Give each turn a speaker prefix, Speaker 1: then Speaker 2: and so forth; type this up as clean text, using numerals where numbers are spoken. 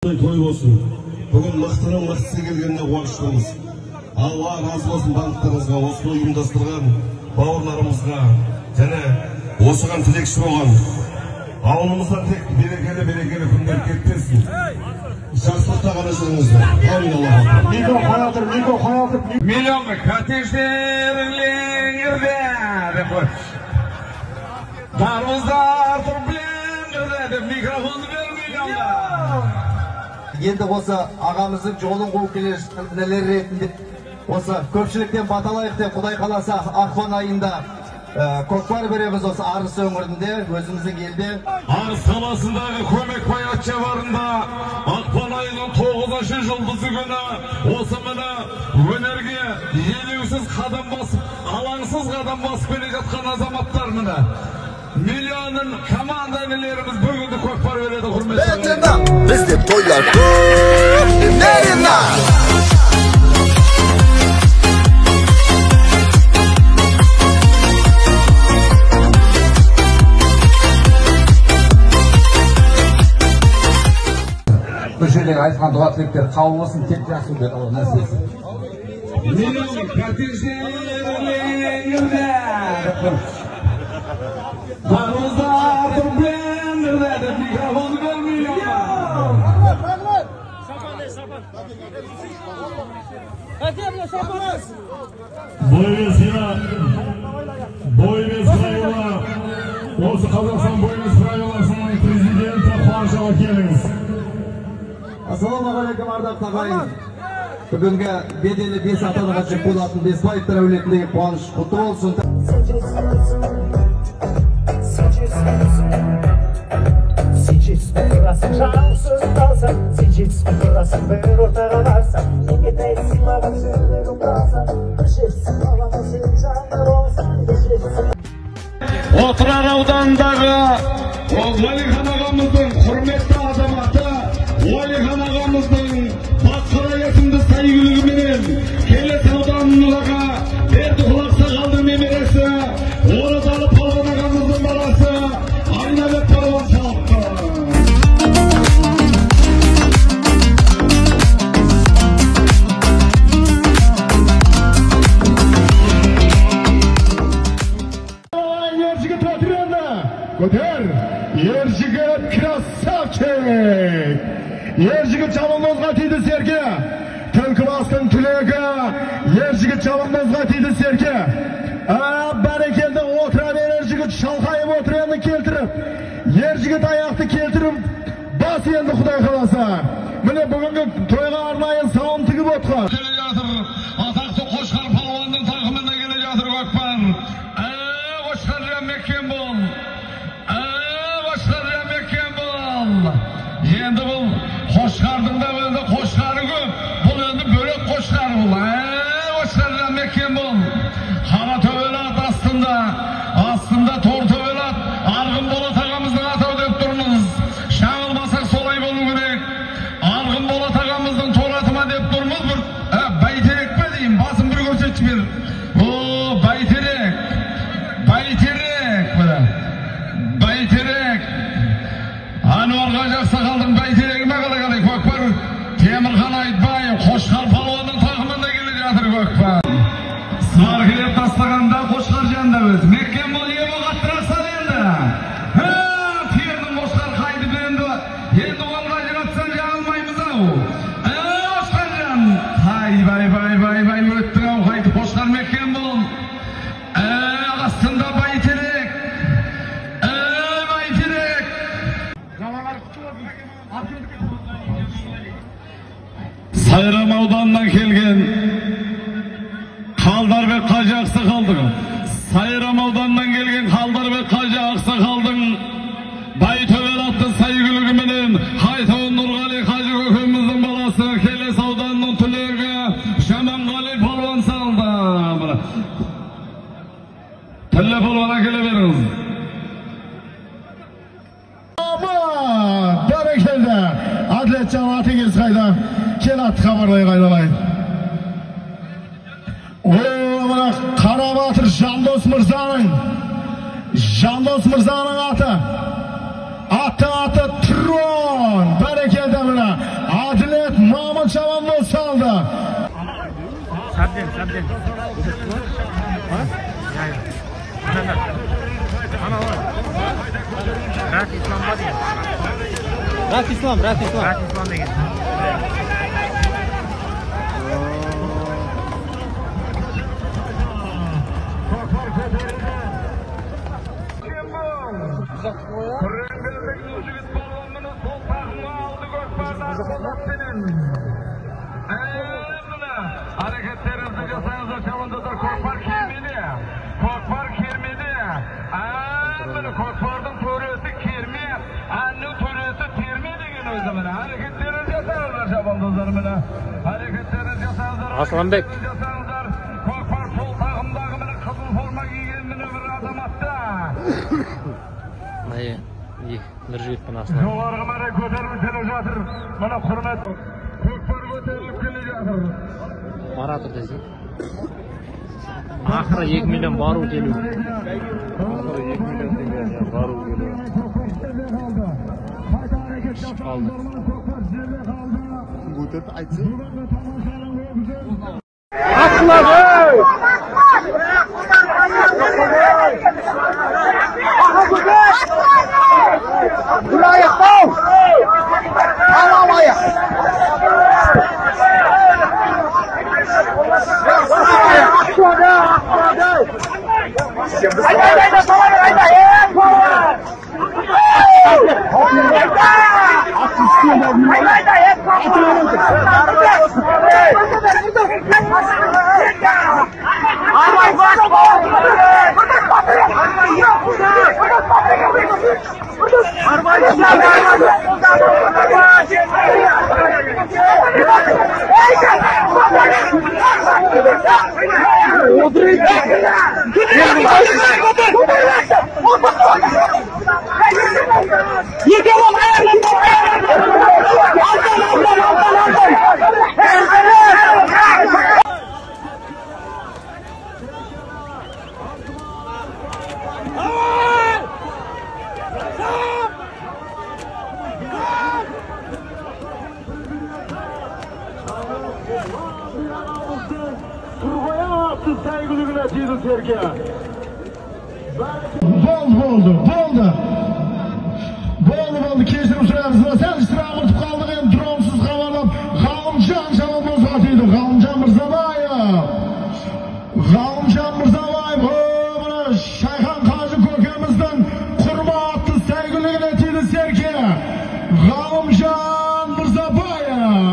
Speaker 1: Той болсын. Бүгін мықтының мықтысы келгеніне қуаныштымыз. Алла разы болсын барлықтарыңызға, осыны ұйымдастырған бауырларымызға және осыған тілекші болған ауылымыздан тек берекелі берекелі күндер кетпесін. Жақсылықта ғана жүріңіздер. Әмин. Аллаһу.
Speaker 2: Микро қоя тұр, микро қоя тұр.
Speaker 3: Миллионға коттедждер деп қой. Дарбыздар тұр блендерде деп микрофонды бер миллионға.
Speaker 4: Енді осы ағамыздың жолын қуып келе інілер ретінде осы көпшіліктен баталайық деп, Құдай қаласа, ақпан айында көкпар береміз осы Арыс өңірінде, өзіміздің елде.
Speaker 3: Арыс қаласындағы Көмекбай атшабарында ақпан айының 9-шы жұлдызы күні осы міне өнерге елеусіз қадам басып, алаңсыз қадам басып келе жатқан азаматтар міне. Миллионның команда інілеріміз бүгінді көкпар береді, құрметті.
Speaker 5: Бізде тойлар көп, Мерина.
Speaker 4: Бұл жердегі айтқан дұға тілектер қабыл болсын, тек жақсы өтеді, Алла нәсіп етсін.
Speaker 3: Миллион коттедждер Дарбыздар тұр блендерде деп микрофонды бер миллионға.
Speaker 2: Бойбес правила, осы Қазақстан бойбес правиласының президенті Қуаныш аға, келіңіз.
Speaker 4: Ассалаумағалейкум, ардақты ағайын. Бүгінгі беделі бес атаныға жіп болатын Бесбаевтар әулетіндегі қуаныш құтты болсын.
Speaker 6: Сен жетіспей тұрасың, жансыз қалсаң, сен жетіспей тұрасың, бір ортаға барсаң, неге тәйсің маған жүрегім қалса, бір жетісің балама сен жанды болсаң, бір жетісің.
Speaker 3: Отырар ауданындағы Уәлихан ағамыздың құрметті азаматы, Уәлихан ағамыздың Басқара есімді сәйгүлігіменен Келес ауданындағы Бердіқұл ақсақалдың немересі, Оразалы палуан ағамыздың баласы Айнабек палуан салыпты.
Speaker 2: Ер жігіт отыр енді. Көтер. Ер жігіт красавчик. Ер жігіт жалаңбозға тиді серке. Түлкібастың түлегі. Ер жігіт жалаңбозға тиді серке. Бәрекелді, отыра бер ер жігіт, шалқайып отыр енді келтіріп. Ер жігіт аяқты келтіріп, бас енді Құдай қаласа. Міне бүгінгі тойға арнайы сауын тігіп отқан.
Speaker 3: Келе жатыр, атақты Қошқар палуанның тақымында келе жатыр көкпар. Қошқар жан меккен бол. Қошқар жан меккен бол. Енді бұл Қошқардың да енді қошқары көп. Бұл енді бөлек қошқар бұл. Қошқар жан меккен бол. Қара төбел ат астында, астында тор төбел ат, Арғын Болат ағамыздың атауы деп тұрмыз. Шағылмасақ солай болу керек. Арғын Болат ағамыздың тор аты ма деп тұрмыз. Бір бәйтерек пе деймін, басын бір көрсетші бер. О, бәйтерек, бәйтерек, міне. Бәйтерек. Әнуар қажы ақсақалдың бәйтерегі ме қалай қалай көкпар? Темірхан Айтбаев, Қошқар палуанның тақымында келе жатыр көкпар. Саркілеп тастағанда Қошқар жанында өз. Меккен бол, ие бол, қаттырақ сал енді. Тердің Қошқар қайтып енді. Енді оған ажыратсаң жағылмаймыз ау. Қошқар жан. Ай, бай, бай, бай, бай, өттің ау, қайтып Қошқар меккен бол. Астында бәйтерек. Бәйтерек. Сайрам ауданынан келген Қалдарбек қажы ақсақалдың, Сайрам ауданынан келген Қалдарбек қажы ақсақалдың Байтөбел атты сәйгүлігіменен Хайтауын Нұрғали қажы көкеміздің баласы, Келес ауданының түлегі Жаманғали палуан салды. Тілле палуан әкеле беріңіз.
Speaker 2: Aman, бәрекелді. Әділетжан атыңыз қайда? Кел атты хабарлайық айналайын. О, мына Қарабатыр Жандос мырзаның, Жандос мырзаның аты. Аты аты Трон. Бәрекелді мына. Әділет Мамыт шабандоз салды.
Speaker 7: Сәбден, Сәбден. Рас Ислам ба деген.
Speaker 4: Рас Ислам, Рас Ислам.
Speaker 7: Рас Ислам деген.
Speaker 3: Hareketlerinizi жасаңыздар, шабандоздар. Көкпар кермеде. Көкпар кермеде. Міне көкпардың төресі керме, әннің төресі терме деген өзі міне. Әрекеттеріңізді жасаңыздар, шабандоздар, міне. Әрекеттеріңізді жасаңыздар.
Speaker 7: Асланбек.
Speaker 3: Жасаңыздар. Көкпар сол тағымдағы міне қызыл форма киген міне бір азаматта.
Speaker 7: Міне Нұржігіт пен Аслан.
Speaker 3: Жоғарғы мәре көтеріліп келе жатыр. Міне құрмет көкпар көтеріліп келе жатыр.
Speaker 7: Баратыр десең. Ақыры 2 миллион бару келу.
Speaker 1: Ақыры 2 миллион теңге бару келу.
Speaker 7: Қалды.
Speaker 5: Көтеріп айтсын.
Speaker 2: Болды, болды. Болды, болды. Кешірім сұраймыз. Сәл ұмытып қалдық, енді дронсыз хабарлап. Ғалымжан шабандозға тиді. Ғалымжан Мырзабаев. Ғалымжан Мырзабаев. Мына Шайхан қажы көкеміздің құрметті сәйгүлігіне тиді серке. Ғалымжан Мырзабаев.